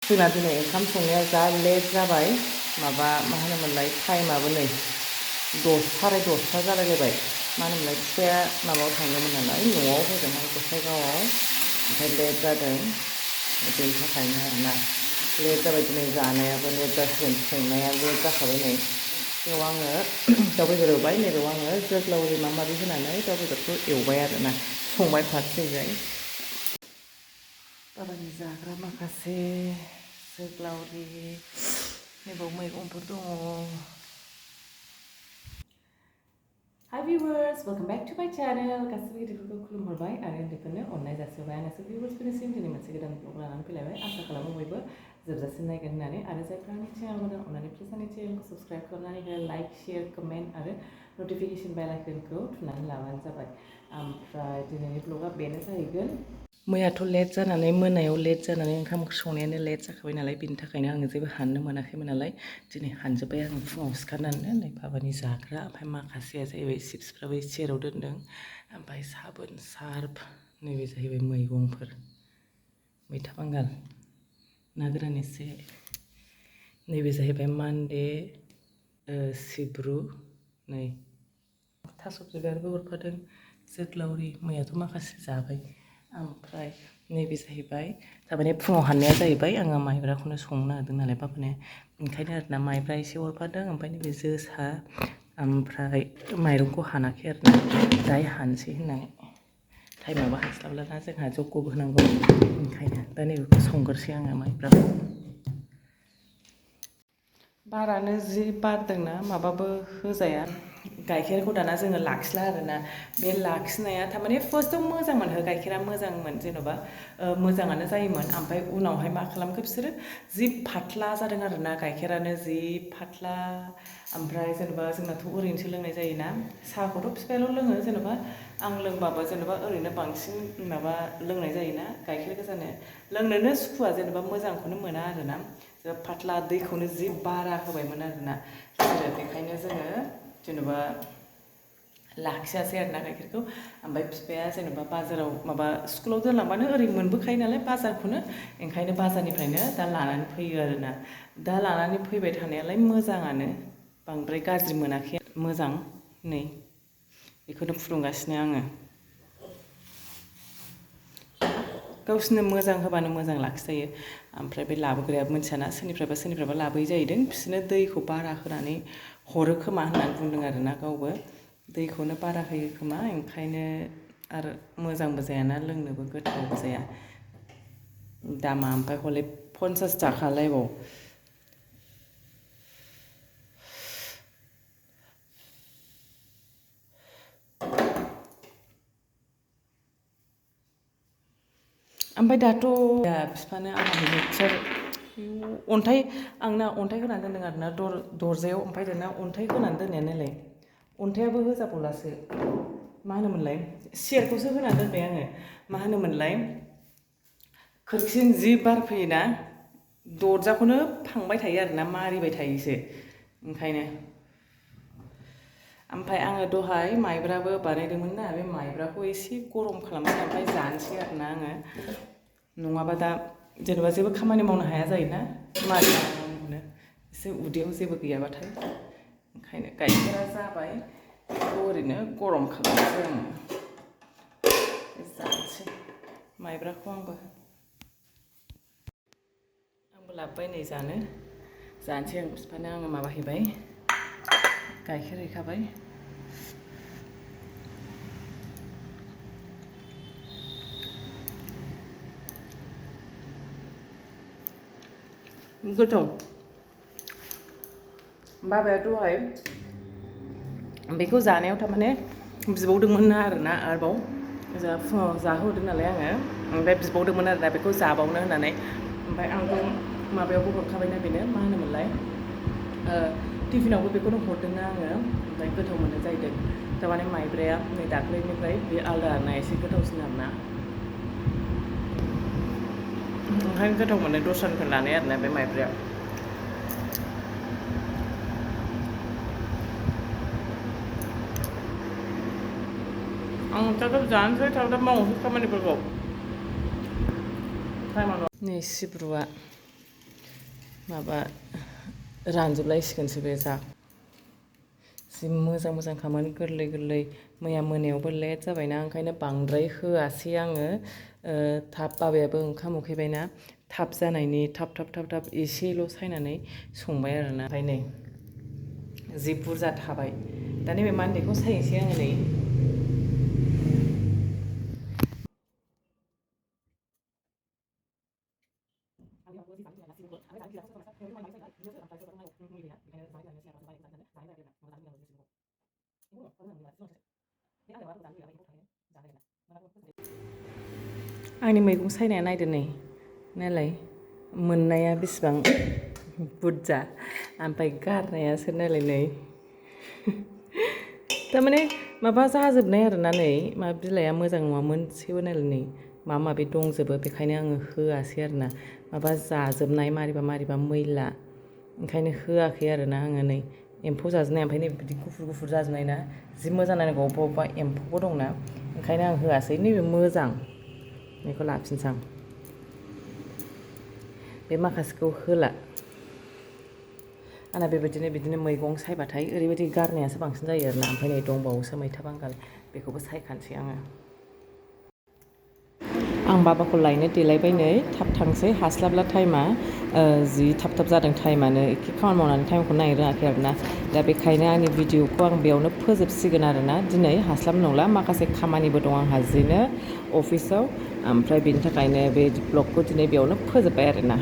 जोंना दिनै ओंखाम संनाया जा लेट जाबाय माबा मा होनोमोनलाय टाइमाबो नै 10:30 जालायलायबाय मा होनोमोनलाय फिफाया माबायाव थांदोंमोन नालाय न'आव हजोंहाय गसाइगावआव ओमफ्राय लेट जादों बेनि थाखायनो आरोना लेट जाबाय दिनै जानायाबो लेट जासिगोन संनाया लेट जाखाबाय नै बेयाव आङो दाउ बेदर एवबाय नैबेयाव आङो जोग्लावरि माबा माबि होनानै दाउ बेदरखौ एवबाय आरोना संबाय फारसेजों बाबानि जाग्रा माखासे जोग्लावरि नैबाव मैगंफोर दङ. Hi viewers, welcome back to my channel. गासिबो गिदिरफोरखौ खुलुमहरबाय आरो उन्दैफोरनो अननाय जासिहरबाय. आंसो viewers-फोरनिसिम दिनै मोनसे गोदान ब्लग लानानै फैलायबाय. आसा खालामो बयबो जोबजासिम नायगोन होननानै आरो जायफ्रा आंनि चेनेल गोदान अननानै प्लिज आंनि चेनेलखौ साबस्क्राइब खालामनानै हो, लाइक, शेयार, कमेन्ट आरो नटिफिकेशन बेल आइकनखौ थुनानै लाबानो जाबाय. ओमफ्राय दिनैनि ब्लगा बेनो जाहैगोन. मैयाथ' लेट जानानै मोनायाव लेट जानानै ओंखाम ओंख्रि संनायानो लेट जाखाबाय नालाय बिनि थाखायनो आङो जेबो हाननो मोनाखैमोन नालाय दिनै हानजोब्बाय आङो फुङाव सिखारनानै नै बाबानि जाग्रा ओमफ्राय माखासेया जाहैबाय चिप्सफ्राबो सेराव दोनदों ओमफ्राय साबोन सार्फ नैबे जाहैबाय मैगंफोर मैथा बांगाल ना गोरान एसे नैबे जाहैबाय मान्दे सिब्रु नै थास' बिबारबो हरफादों जोग्लावरि मैयाथ' माखासे जाबाय ओमफ्राय नैबे जाहैबाय थारमाने फुङाव हाननाया जाहैबाय आङो माइब्राखौनो संनो नागिरदों नालाय बाबानो ओंखायनो आरोना माइब्रा एसे हरफादों ओमफ्राय नैबे जोसा ओमफ्राय माइरंखौ हानाखै आरोना दाहाय हानोसै होननानै टाइमाबो हास्लाबलाना जोंहा जग्यबो होनांगौ ओंखायनो दा नैबेखौ संग्रोसै आङो माइब्राखौ बारानो जि बारदोंना माबाबो होजाया गाइखेरखौ दाना जोङो लाखिला आरोना बे लाखिनाया थारमाने फार्स्टआव मोजांमोन हो गाइखेरा मोजांमोन जेन'बा मोजाङानो जायोमोन ओमफ्राय उनावहाय मा खालामखो बिसोरो जि फाथ्ला जादों आरोना गाइखेरानो जि फाथ्ला ओमफ्राय जेनेबा जोंनाथ' ओरैनोसो लोंनाय जायोना साहाखौथ' बिफायाल' लोङो जेनेबा आं लोंबाबो जेनेबा ओरैनो बांसिन माबा लोंनाय जायोना गाइखेर गोजानो लोंनोनो सुखुवा जेनेबा मोजांखौनो मोना आरोना फाथ्ला दैखौनो जि बारा होबायमोन आरोना बिसोरो बेखायनो जोङो जेनेबा लाखियासै आरोना गाइखेरखौ ओमफ्राय बिफाया जेनेबा बाजाराव माबा स्कुलाव दोनलांबानो ओरै मोनबोखायो नालाय बाजारखौनो ओंखायनो बाजारनिफ्रायनो दा लानानै फैयो आरोना दा लानानै फैबाय थानायालाय मोजाङानो बांद्राय गाज्रि मोनाखै मोजां नै बेखौनो फुदुंगासिनो आङो गावसोरनो मोजां होबानो मोजां लाखिजायो ओमफ्राय बे लाबोग्रायाबो मिथियाना सोरनिफ्रायबा लाबोयै जाहैदों बिसोरनो दैखौ बारा होनानै हरो खोमा होननानै बुंदों आरोना गावबो दैखौनो बारा होयो खोमा ओंखायनो आरो मोजांबो जायाना लोंनोबो गोथावबो जाया दामा ओमफ्राय हले 50 थाखालायबाव ओमफ्राय दाथ' बिफानो आंहा मिक्सार अन्थाइ आंना अन्थाइ होनानै दोनदों आरोना दरजायाव ओमफ्राय दाना अन्थाइ होनानै दोननायानोलाय अन्थाइआबो होजाबावलासो मा होनोमोनलाय सियारखौसो होनानै दोनबाय आङो मा होनोमोनलाय खोरखिजों जि बार फैयोना दरजाखौनो फांबाय थायो आरोना मारिबाय थायोसो ओंखायनो ओमफ्राय आङो दहाय माइब्राबो बानायदोंमोन ना बे माइब्राखौ एसे गरम खालामसै ओमफ्राय जानोसै आरोना आङो नङाबा दा जेनेबा जेबो खामानि मावनो हाया जायोना मारै मावनो एसे उदैयाव जेबो गैयाबाथाय ओंखायनो गाइखेरा जाबाय बेखौ ओरैनो गरम खालामसै आङो जानोसै माइब्राखौ आंबो लाबोबाय नै जानोसै आं बिफानो आङो माबा हैबाय गाइखेर हैखाबाय गोथाव बाबाया दहाय बेखौ जानायाव थारमाने बिबावदोंमोन आरोना आरोबाव जोंहा फुङाव जाहोहरदों नालाय आङो ओमफ्राय बिबावदोंमोन आरोना बेखौ जाबावनो होननानै ओमफ्राय आंथ' माबायावबो हरखाबायना बेनो मा होनोमोनलाय टिफिनावबो बेखौनो हरदोंना आङो ओमफ्राय गोथाव मोनो जाहैदों थारमाने माइब्राया नै दाख्लैनिफ्राय बे आलदा आरोना एसे गोथावसिन आरोना ओंखायनो गोथाव मोनो दस्रानिफ्राय लानाय आरोना बे माइब्राया आं दा जानोसै थाब मावनोसै खामानिफोरखौ नै सिब्रुआ माबा रानजोबलायसिगोनसो बे जा जि मोजां मोजां खामानि गोरलै गोरलै मैया मोनायावबो लेट जाबायना ओंखायनो बांद्राय होआसै आङो थाब बाबायाबो ओंखाम उखैबायना थाब जानायनि थाब एसेल' सायनानै संबाय आरोना ओमफ्राय नै जि बुरजा थाबाय दा नैबे मान्डेखौ सायनोसै आङो नै आंनि मैगं सायनाया नायदो नै नायलाय मोननाया बेसेबां बुरजा ओमफ्राय गारनायासो नायलाय नै थारमाने माबा जाजोबनाय आरोना नै मा बिलाइआ मोजां नङा मोनसेबो नायलाय नै माबा माबि दंजोबो बेखायनो आङो होआसै आरोना माबा जाजोबनाय मारिबा मैला ओंखायनो होआखै आरोना आङो नै एम्फौ जाजोबनाय ओमफ्राय नै बिदि गुफुर जाजोबनाय ना जि मोजां नायनांगौ अबेबा एम्फौबो दंना ओंखायनो आं होआसै नैबे मोजां बेखौ लाफिनसां बे माखासेखौ होला आंना बिदिनो मैगं सायबाथाय ओरैबायदि गारनायासो बांसिन जायो आरोना ओमफ्राय नै दंबावोसो मैथा बांगाल बेखौबो सायखानोसै आङो आं बाबाखौ लायनो देलायबाय नै थाब थांसै हास्लाबला टाइमा जि थाब जादों टाइमानो एखे खामानि मावनानै टाइमखौ नायनो रोङाखै आरोना दा बेखायनो आंनि भिडिअखौ आं बेयावनो फोजोबसिगोन आरोना दिनै हास्लाबनो नंला माखासे खामानिबो दं आंहा जिनो अफिसाव ओमफ्राय बेनि थाखायनो बे ब्लगखौ दिनै बेयावनो फोजोबबाय आरोना